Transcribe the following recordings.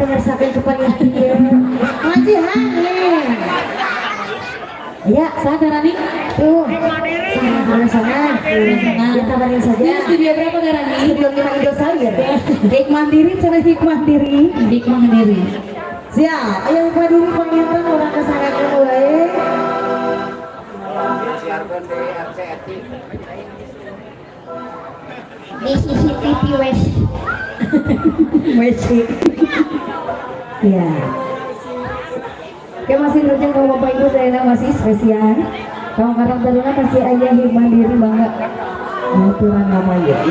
teu ngersakeun kepada ieu. Ngajihan nih. Ya, Saha Rani? Tuh. Sana sana. Ya, kabarin saja. Di studio berapa, Rani? Studio 5 Indosari. Hikmah diri, cara hikmah diri. Hikmah diri. Siap, ayo hikmah diri panginten urang kasangakeun wae. Disiarkan di RCTI. Di CCTV wes. Wes. Ya. Oke, masih terjun kalau Bapak Ibu saya masih spesial. Kalau Karang Taruna masih ayah hikmah diri bangga. Aturan nama ya.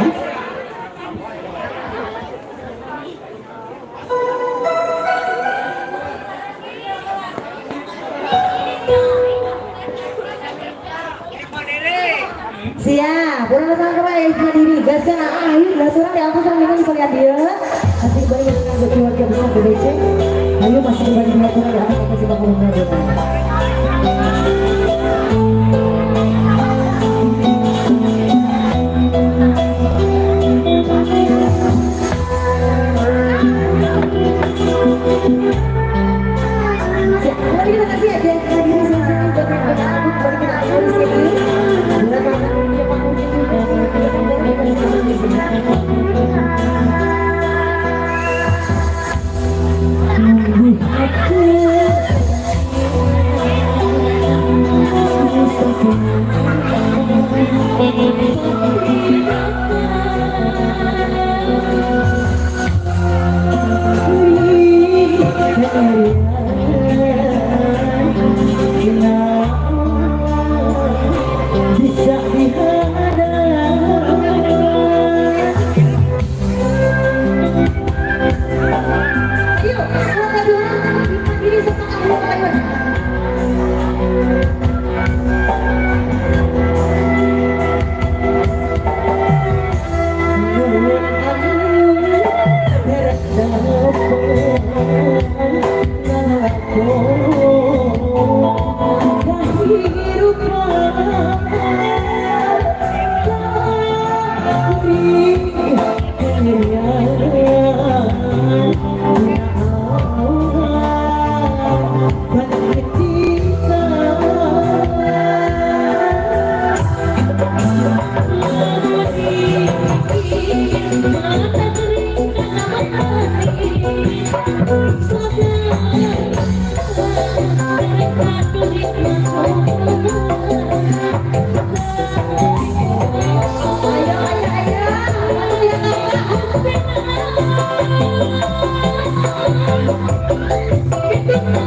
Siap, urang sama kemana ya hikmah diri. Gaskan ah, ayo gas urang di atas orang di kalian dia. Masih kembali dengan keluarga besar BBC. Ayo masih kembali dengan di atas masih bangun. Ya, mari kita kasih aja hikmah diri sini buat yang bergabung, mari kita atur di sini. Bisa dihadap. Yuk, silakan dulu. Diri serta kamu ayo. Ayo, ayo, ayo. Masuk ya, Kak.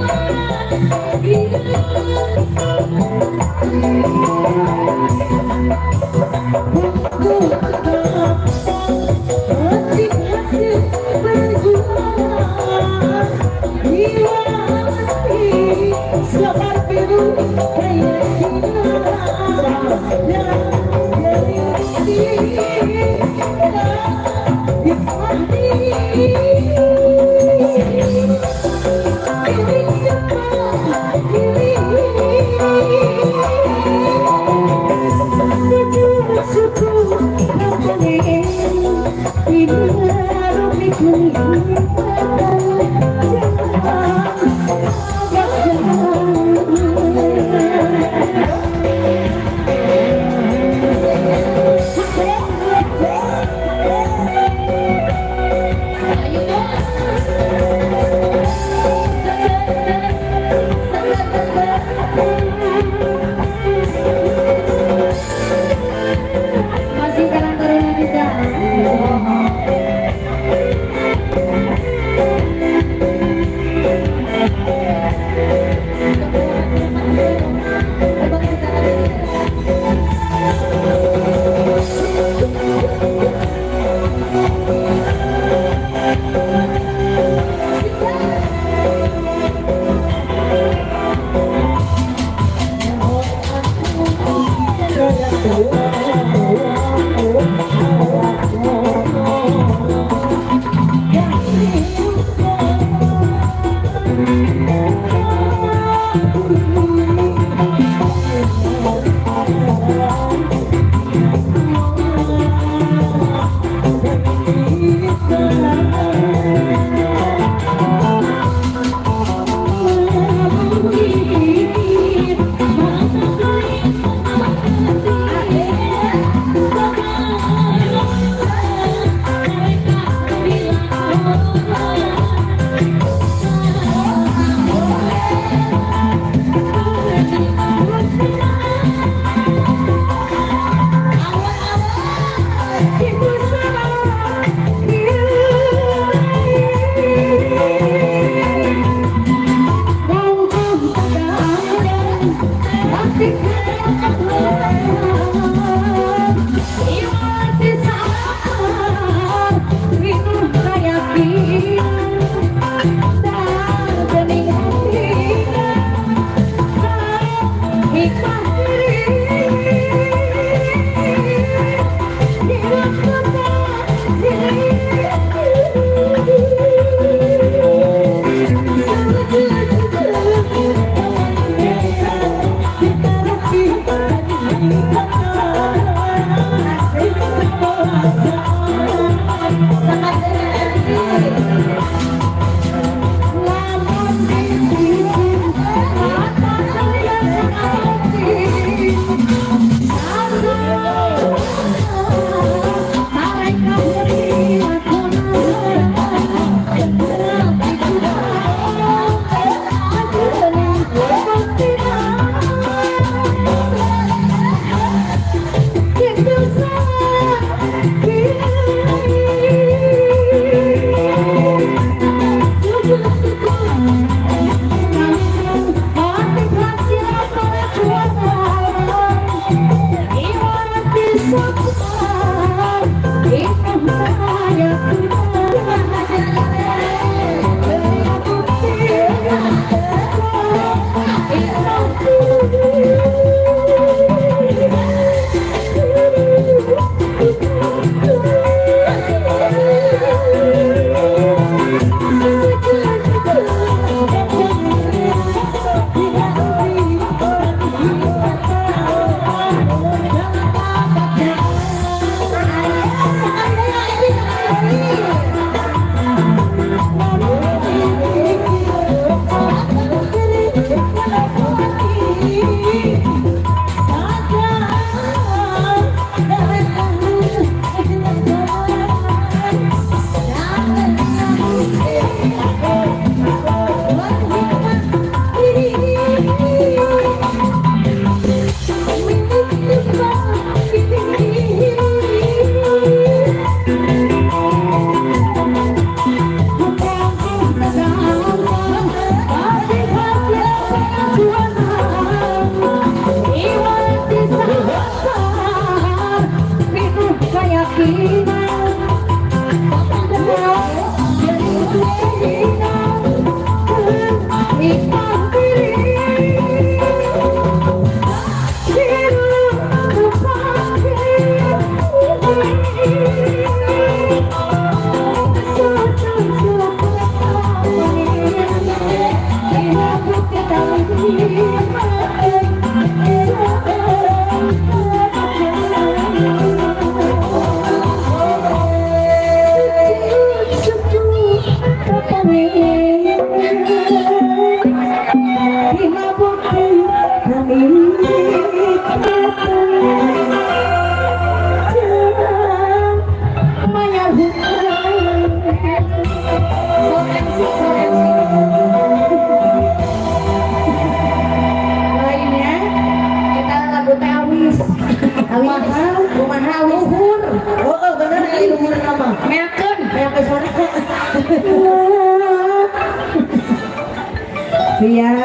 Iya,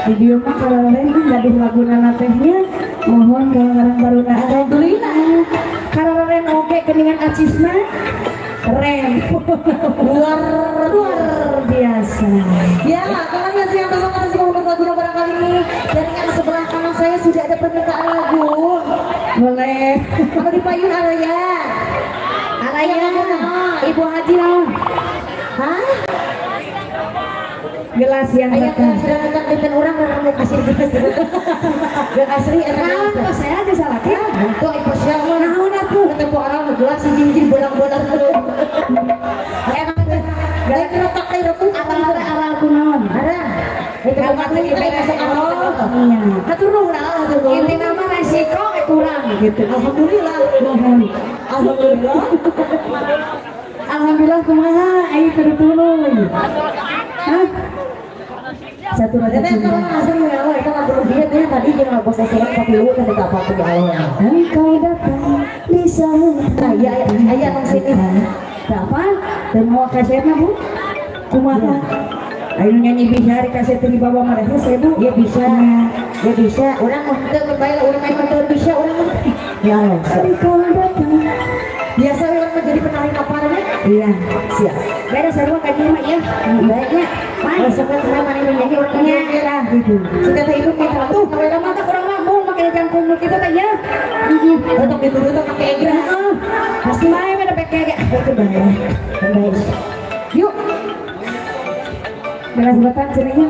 video mah kalau lain kan gaduh laguna tehnya mohon kalau ngarang baruna alhamdulillah kalau lain oke keningan acisna keren luar biasa ya. Karena masih yang besok masih mau lagu barangkali ini dari yang sebelah kanan saya sudah ada permintaan lagu boleh kalau di payun Araya Araya Ibu Haji lah. Hah? Gelas yang datang. Sudah datang dengan orang orang mau kasih gelas. Gelas asli enak. Kok saya aja salah kan? Untuk ibu siapa? Naon aku ketemu orang gelas hiji-hiji bolang-bolang terus. Enak. Gelas pakai rebut apa arah aku naon? Arah. Kalau kata kita masuk Allah. Iya. Hatur nuhun hatur nuhun. Inti nama resiko kurang gitu. Alhamdulillah. Alhamdulillah. Alhamdulillah kumaha ayo tertulung. Hah? Satu rasa cinta. Tadi jangan bos sesuatu tapi lu kan tidak apa-apa ya Allah. Engkau datang di saat ya ayah nang sini. Apa? Dan mau kasetnya Bu? Kumaha? Ayo nyanyi bisa di kaset di bawah mereka saya Bu. Iya bisa. Ya bisa, urang mah teu bae, urang mah teu bisa, urang mah. Ya Allah. Tadi kau datang. Biasa urang mah jadi penari kaparnya. Iya. Siap. Beda sarua ka mah ya. Baiknya. Kalau sampai kenapa mana yang nyanyi urang Nya nyanyi. lah gitu. Sudah teh ibu minta Tuh, kalau mata kurang lambung make jangkung nu kitu teh ya. Heeh. Untuk dituduh tuh pakai egra. Heeh. Pasti mae beda peke ge. Itu baik. Baik. Yuk. Beras batang cenahnya.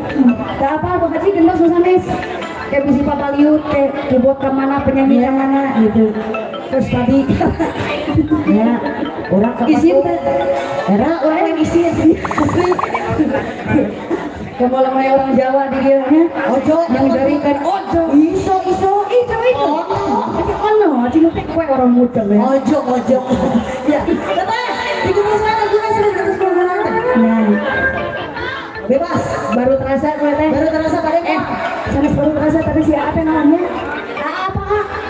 Tak apa, Bu Haji gentos nu sanes. Kayak bisi papaliut, kayak keyboard ke mana, penyanyi ke mana gitu. Terus tadi Ya, orang ke izin teh. Era orang yang izin. Asli. Kamu lemah orang Jawa di dia nya. Ojo Yang dari kan ojo. Iso iso. Iso iso. Ono. Tapi ono, cing teh kue orang muda ya. Ojo ojo. Ya, teteh, di Gunung Selatan guna sudah terus Nah, bebas. Baru terasa gue teh. Baru terasa pada Sanes baru terasa tapi si apa namanya? Apa?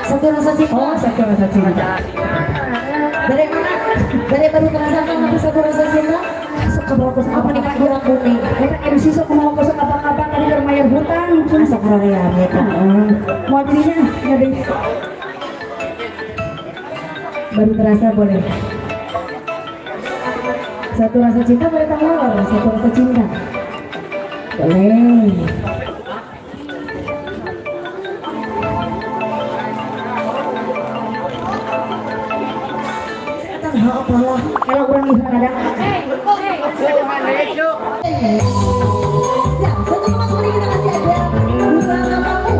Satu rasa cinta. Oh, satu rasa cinta. Dari mana? Dari baru terasa kan tapi satu rasa cinta. Sok kabawa Apa nih Pak Kurang kuning? Eta MC sok mau kosong apa-apa tadi keur mayar hutang. Asok rorean ya Pak. Mau dirinya ngade. Baru terasa boleh. Satu rasa cinta boleh tawar, satu rasa cinta. Boleh. Apalah. Kalau kurang ikhlas ada. Ya, satu tempat kembali kita kasih ada bukan namamu.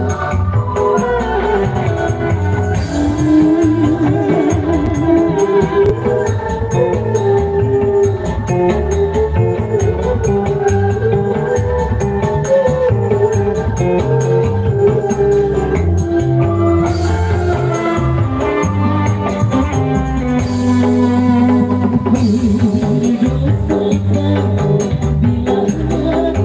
Bila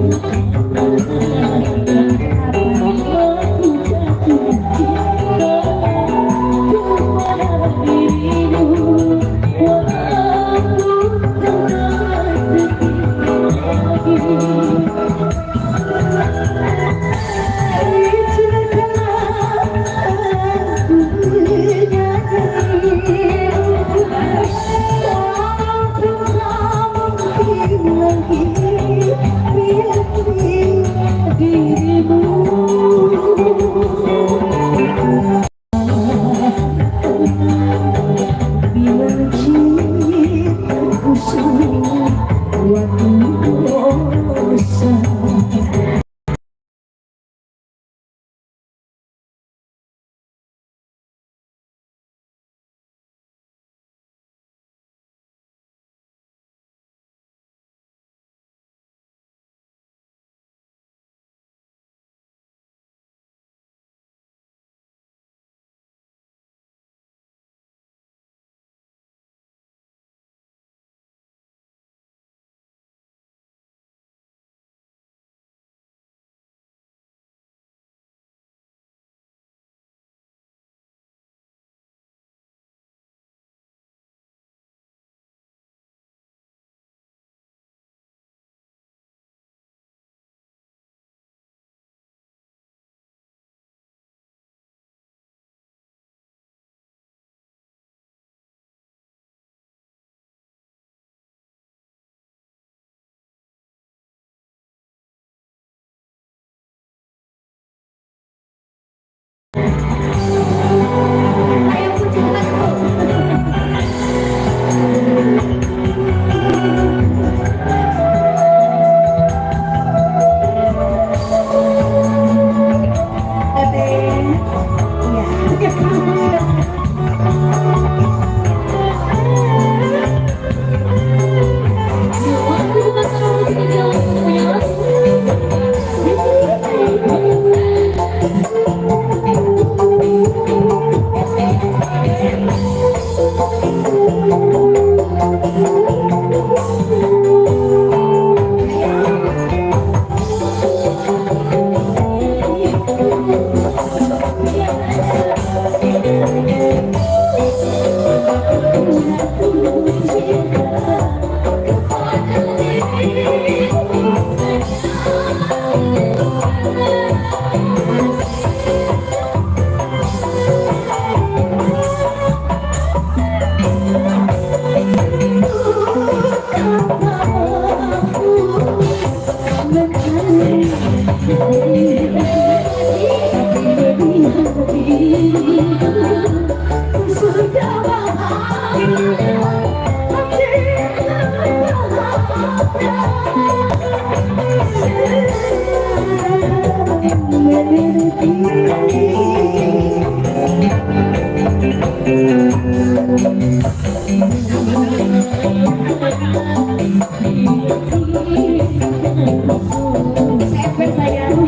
Efek sayang.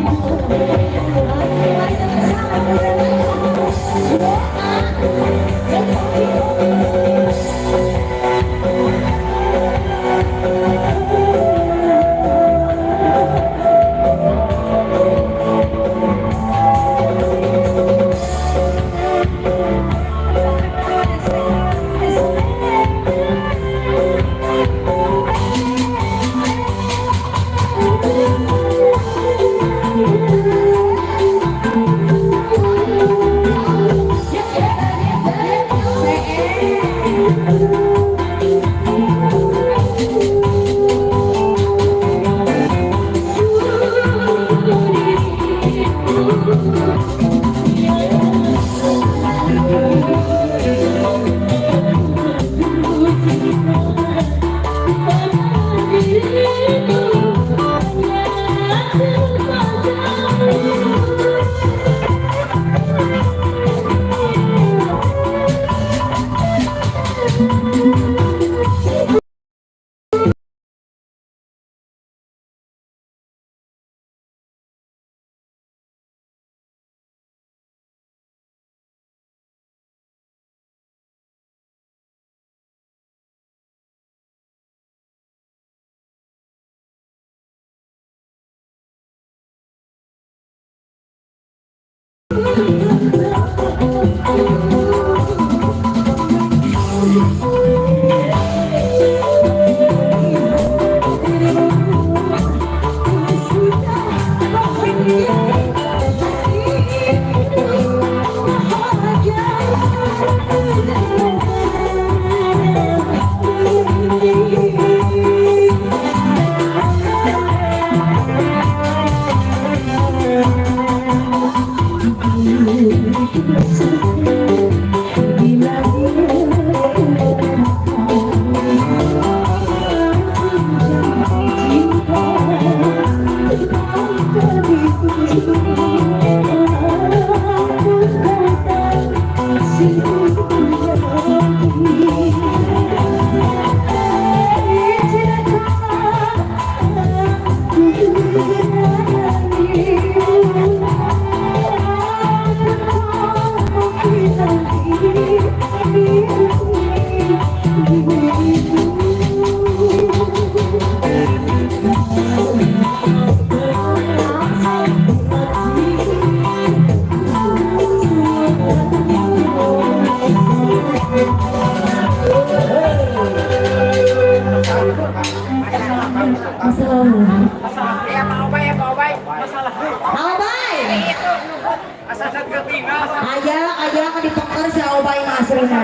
Aya kan ditokar si Obay asrina.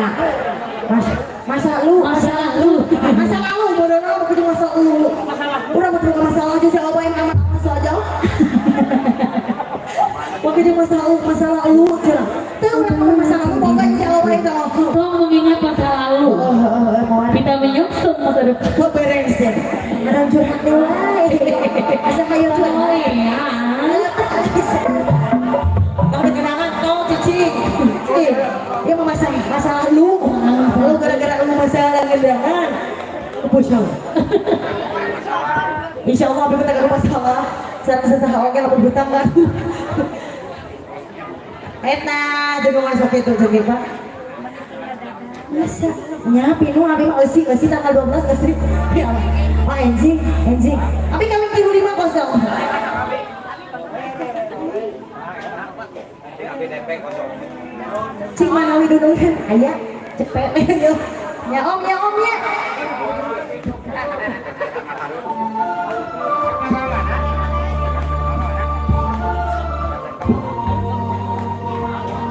Masa lu, masa lalu bodoh begitu masa lu. Urang betul masalah aja si Obay mah masa aja. Waktu masa lalu cenah. Teu urang masa lalu pokoknya si Obay teh. Tolong mengingat masa lalu. Kita menyusun masa depan. Kok beres ya? Ada curhat wae. Asa hayo curhat ya. Tong dikenangan tong cicing. Dia mau masalah lu, lu gara-gara lu masalah gendangan. Pusing. Insya Allah abis kita gak masalah. Sarang sesaha oke lamun hutang kan. Eta jago masuk itu joget Pak. Masa nya pinu abi mah eusi eusi tanggal 12 eusi. Ya Allah. Pak enjing enjing. Abi kami 35 kosong. Cing manawi dunungan aya cepet yo. Ya om ya om ya.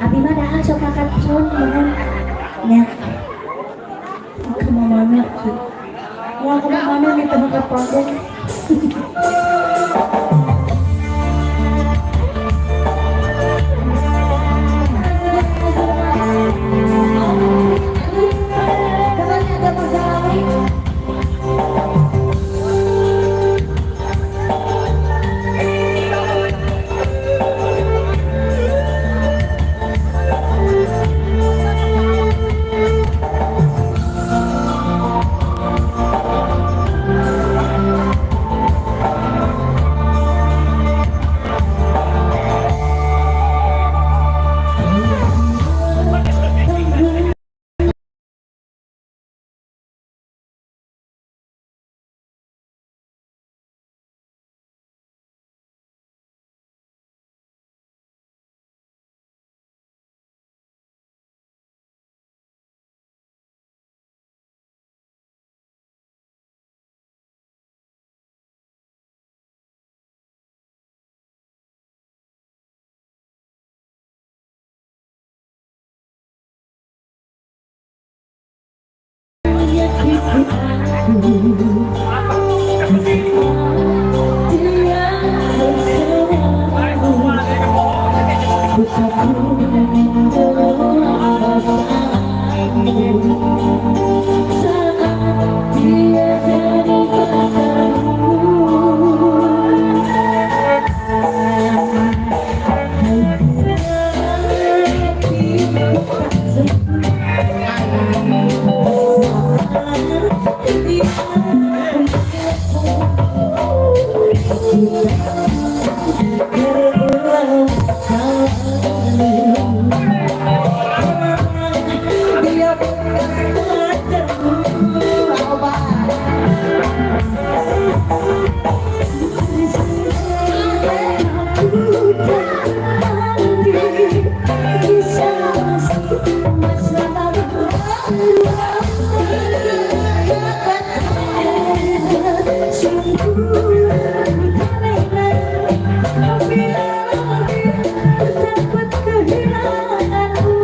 Abi mah dah sok kakat son mohon. Nya. Kemana sih? Mau kemana nih teman ke panggung? Saat dia jadi pacarmu. Dia takut kehilanganmu.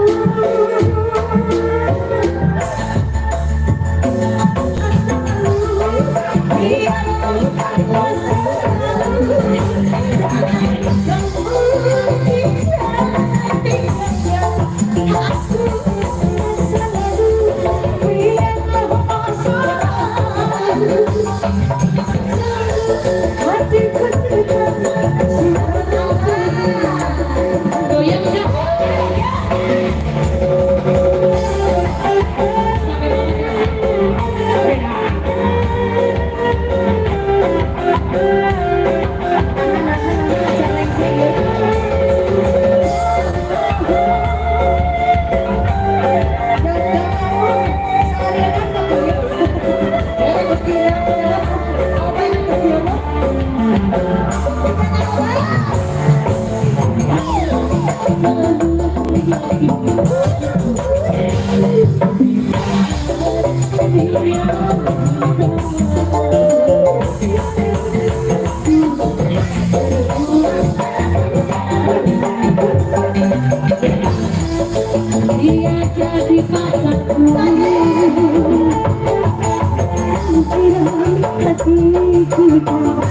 Dia jadi pacarku.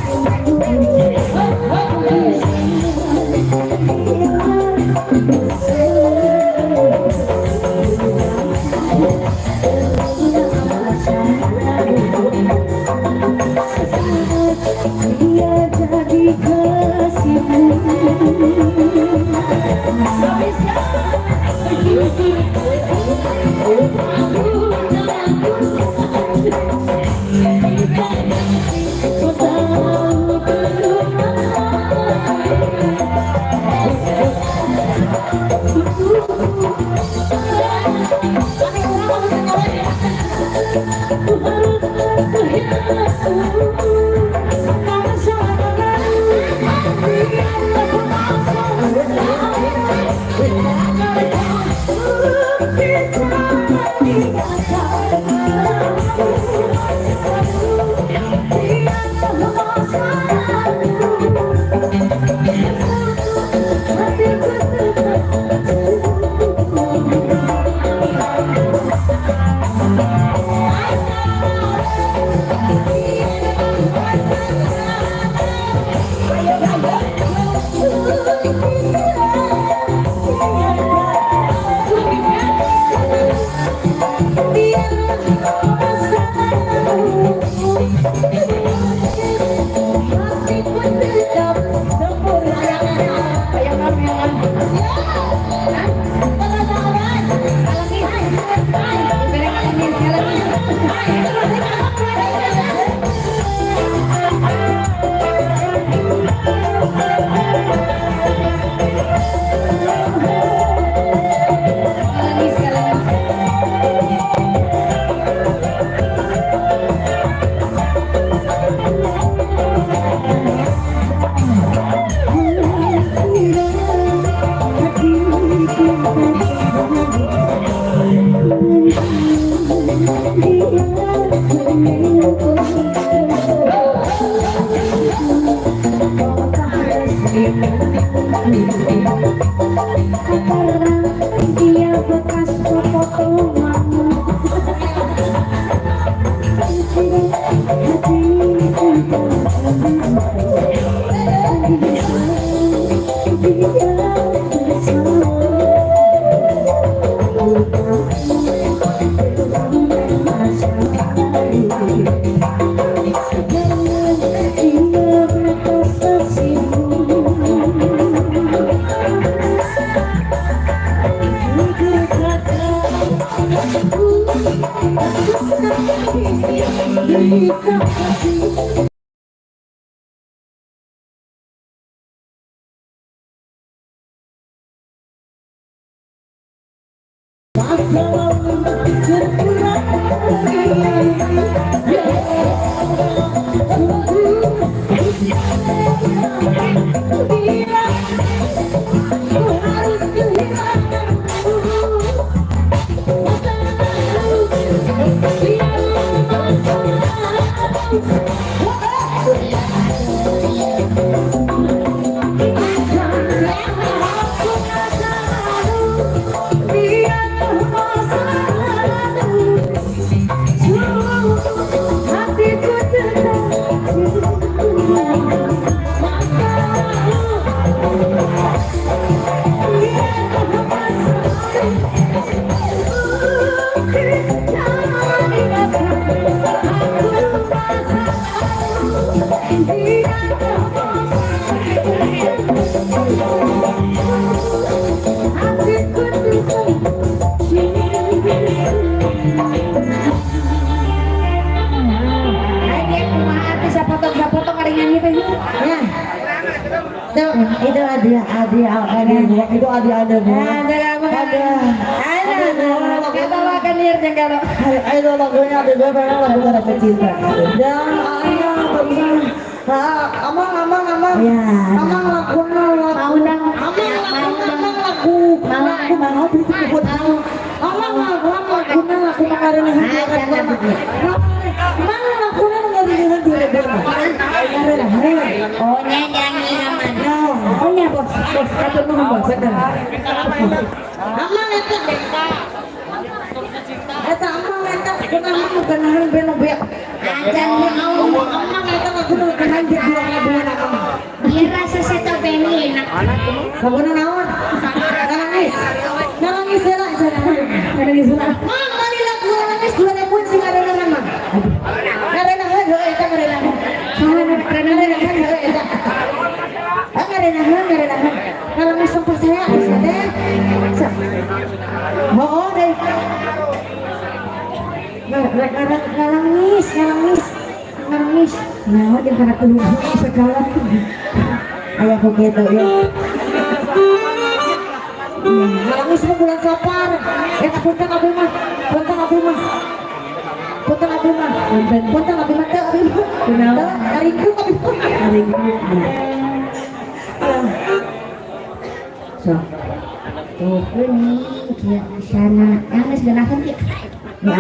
Hatiku dia jadi kasihmu. Bisa. Ya. Itu ada ada itu ada ada ada ada bawakan liar jenggaro. Itu lagunya ada gue pengen lagu rasa cinta. Dan ayah barusan amang amang amang amang lagu amang amang lagu lagu mau buat amang lagu lagu lagu kemarin mang lagu Oh nyanyi aman. Oh nya bos bos kata nuhun bos. Amang eta eta amang eta kunaon kunaon ben beak. Ajan amang eta kunaon kunaon dia dua amang. Ieu rasa seto beni enak. Laguna naon? Nangis. Nangis heula cenah. Nangis heula. Mang bali lagu nangis 2000 sing ngareunah mah. Ngareunah heuh eta ngareunah. Ngareunah heuh eta. Ngareunah ngareunah. Nangis sampai saya teh. Oh deh. Nangis, nangis. Nangis. Nah, jeung kana kudu segala. Aya ku kitu ya. Nangis mah bulan Safar. Eta punten abdi mah. Punten abdi mah. Punten abdi mah. Punten abdi mah teu abdi mah. Kunaon? Ngaringkuk abdi mah. Ngaringkuk. So. Tuh geuning kieu sana. Yang geus geunaheun kieu. Ya.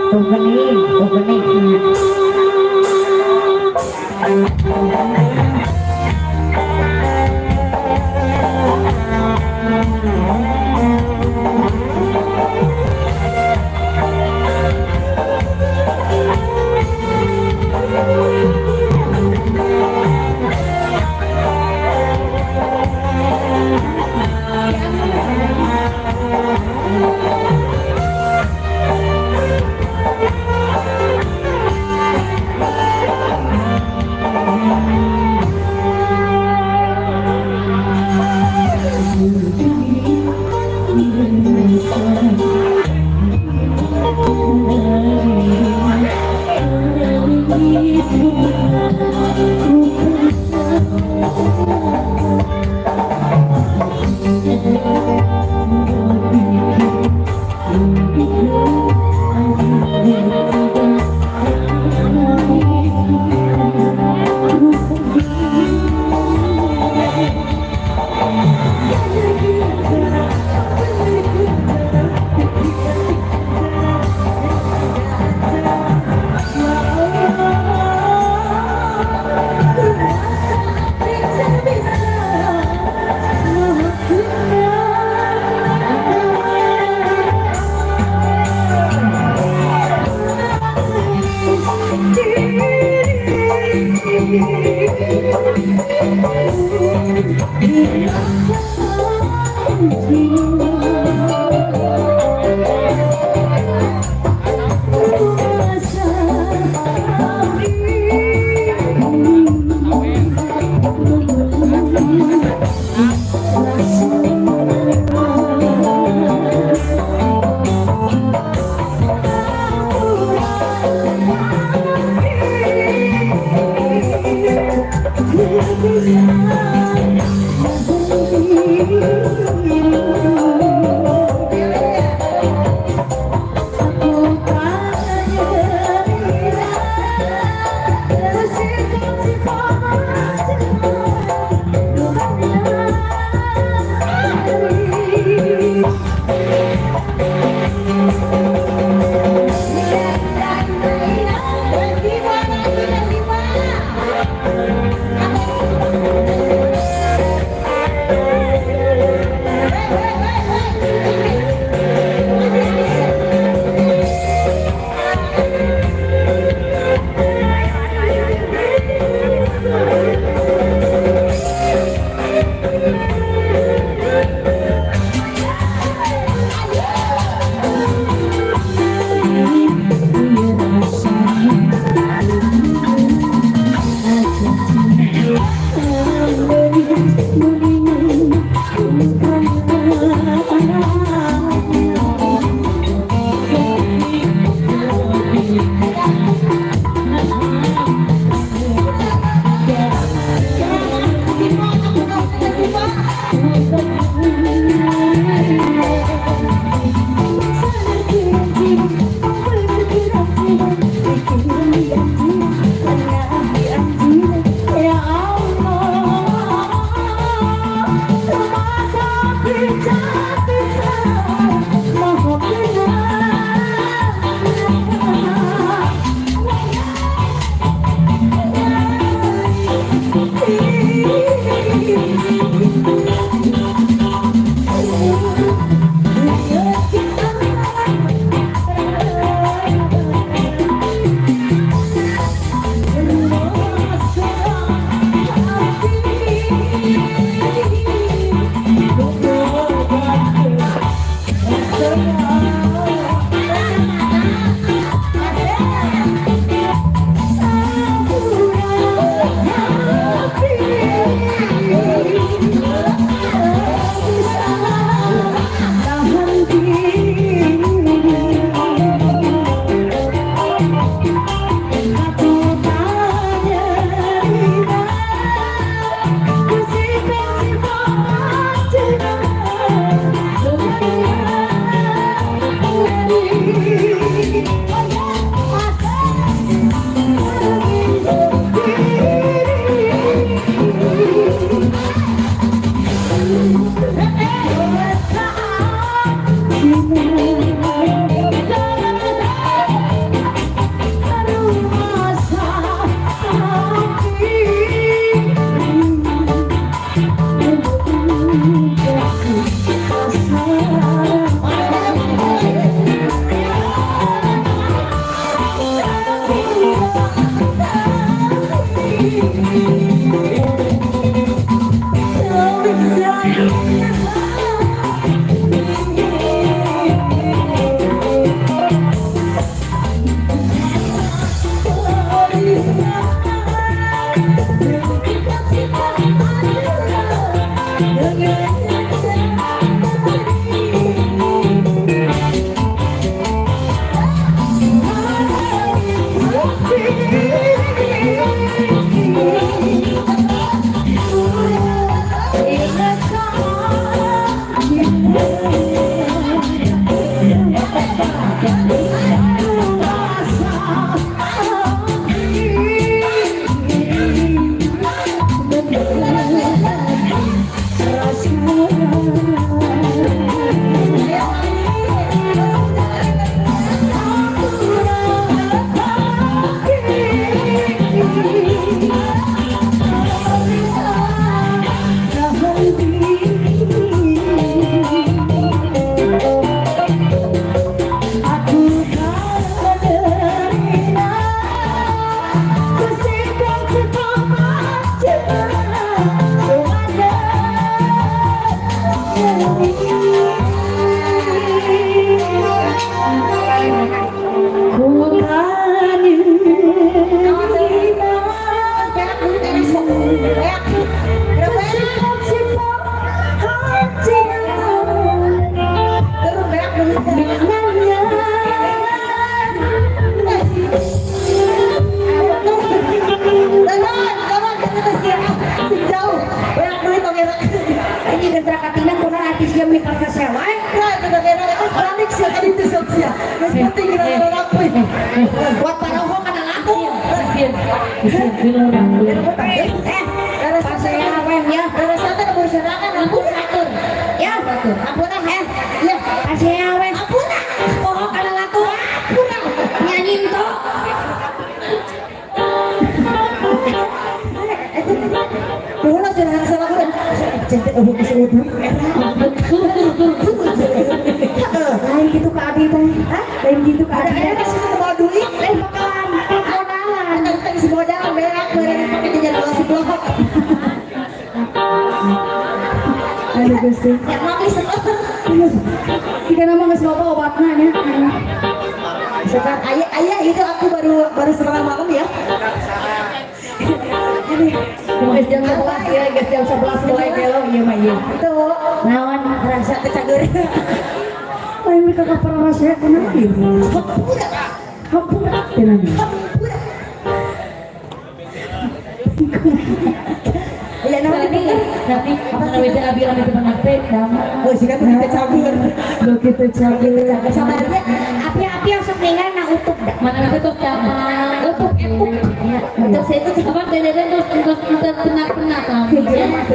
Tuh geuning, tuh geuning. Lain gitu ke Abi teh. Lain gitu ke Abi. Ada kasih mau duit, lain bakalan modalan. Tentang si modal berak berak pakai jajan si blok. Aduh Gusti. Ya mami seneng. Kita nama geus loba obatna nya. Sekarang ayah ayah itu aku baru setengah malam ya. Ini jam 11 ya, guys, jam 11 mulai gelo ieu mah ieu. Tuh, naon rasa kecager. Lain mereka kapal rasa kunaon ieu? Hampura. Hampura tenang. Hampura. Ya nanti nanti apa namanya abi rame depan HP oh sih kan kita cagur. Lo kita cagur. Sabarnya api-api yang sok ningal na utup dah. Mana itu tuh cagur. Utup epuk. Utup saya itu apa deden terus terus tenang-tenang.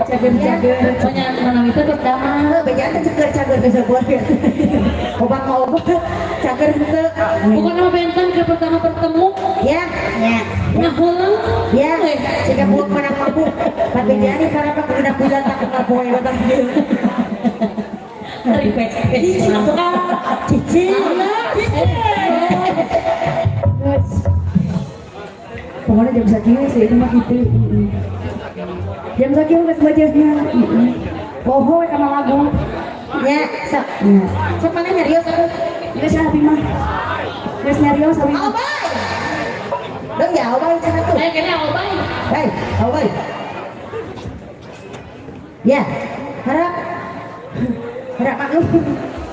Cagur-cagur. Pokoknya mana itu terus damai. Bejaan teh cagur cagur ke sebuah. Obat mau obat cagur henteu. Bukan nama benten ke pertama bertemu. Ya. Ya. Ngahuleng. Ya. Jika buang mana mabuk. Tapi jadi karena apa kuda kuda tak kapoe batang ieu. Cici. Pokoknya jam sakieu sih itu mah kitu. Jam sakieu geus wajahna. Poho we kana lagu. Ya, sok. Sok mana nyarios atuh? Geus abi mah. Geus nyarios abi. Obay. Dong ya obay cenah tuh. Saya kena obay. Hei, obay. Ya, harap harap maklum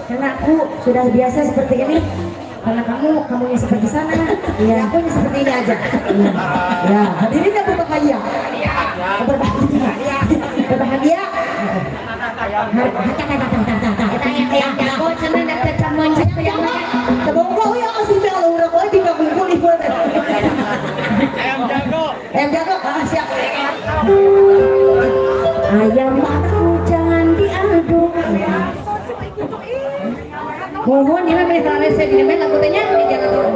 karena aku sudah biasa seperti ini. Karena kamunya seperti sana, ya akunya seperti ini aja. Ya, hadirin yang berbahagia. Berbahagia. Berbahagia. Ayam jago, siap. Ayam aku jangan diaduk. Mohon ini mah rese gini mah lagu teh nya di jalan turun.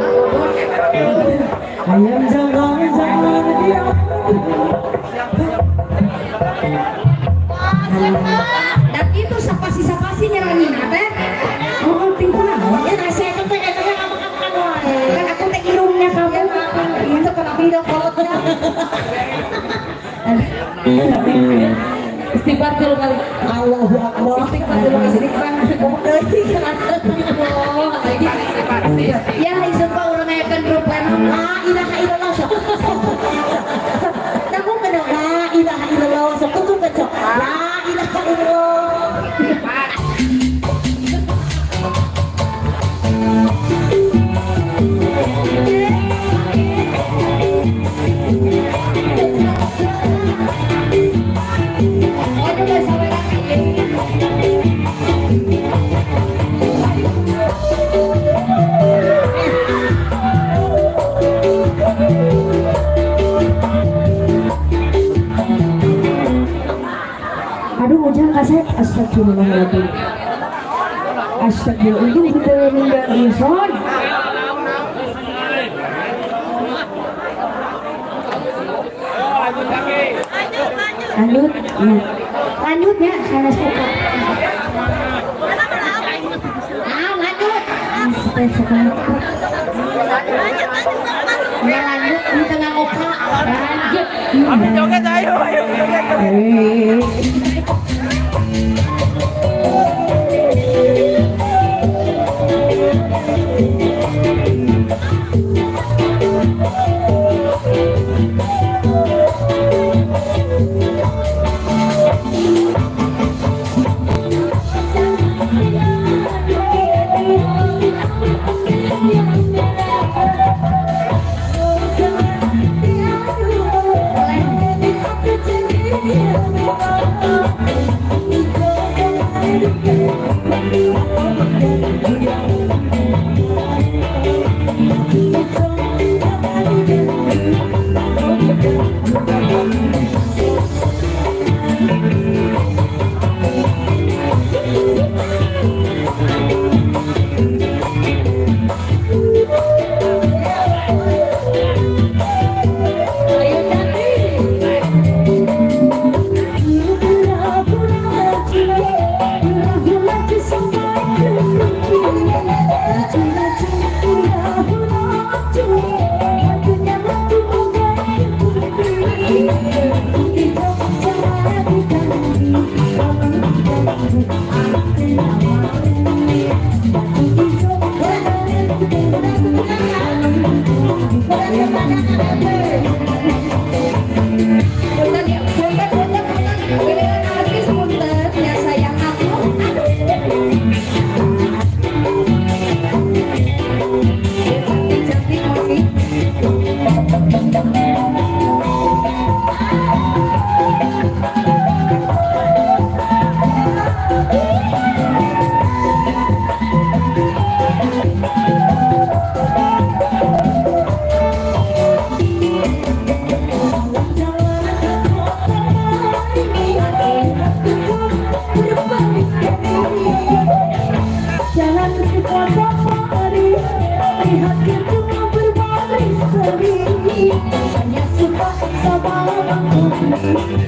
Ayam jago jangan diaduk. Dan itu sapasi-sapasi nyerangin teh. Oh, ting kunaon? Ya rese eta teh eta teh ngambek-ngambekan wae. Kan aku teh irungnya kamu. Itu kan abi dong kolotnya. Istighfar dulu kali. Allahu Akbar. Istighfar dulu istighfar. Ngomong deui. Ya isuk mah urang ngayakeun grup pleno. La ilaha illallah sok. Nanggung kana la ilaha illallah sok tutup kan sok. La ilaha illallah. Astagfirullahaladzim. Astagfirullah. Itu meninggal Son. Lanjut, ya. Lanjut ya, saya suka. Ah, lanjut. Ya lanjut, di tengah oka. Lanjut. Abi joget ayo, ayo joget.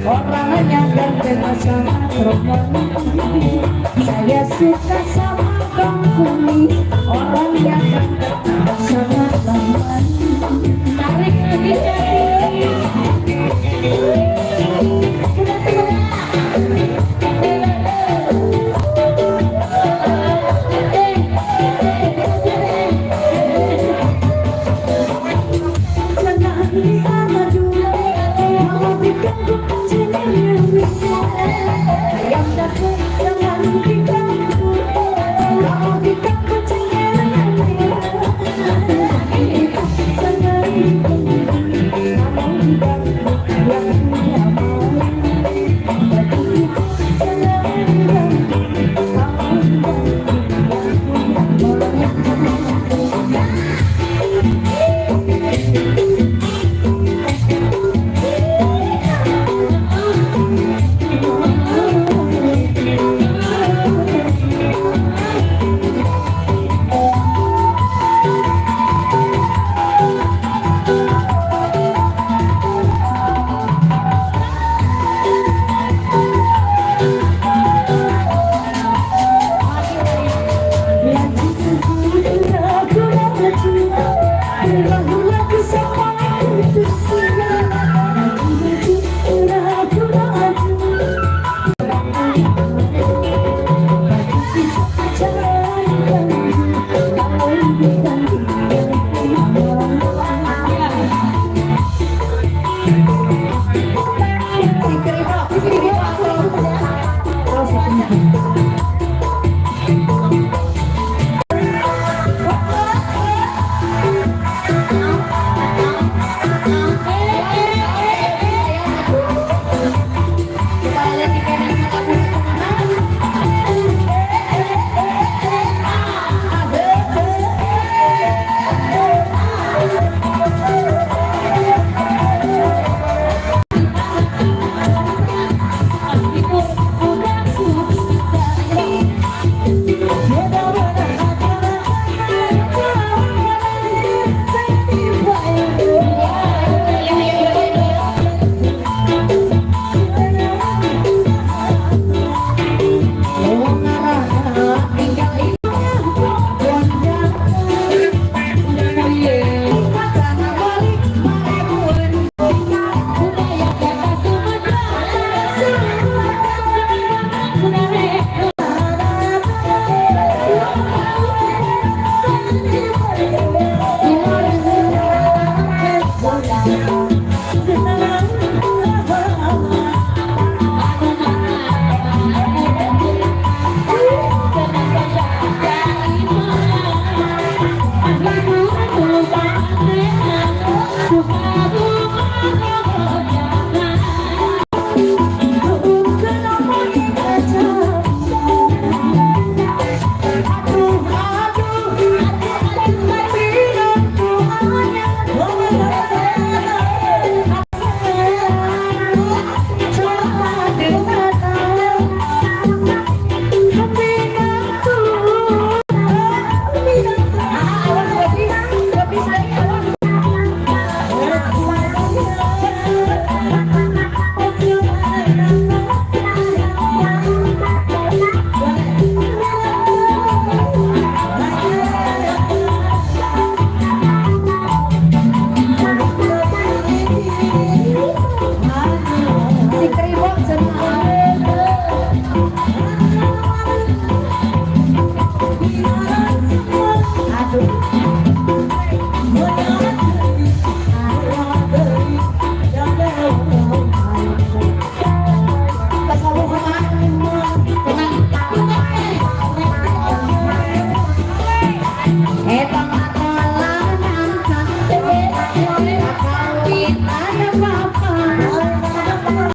Orangnya ganteng sangat romantis. Saya suka sama Bang Kuni, orangnya ganteng sangat romantis. Tarik lagi cantik.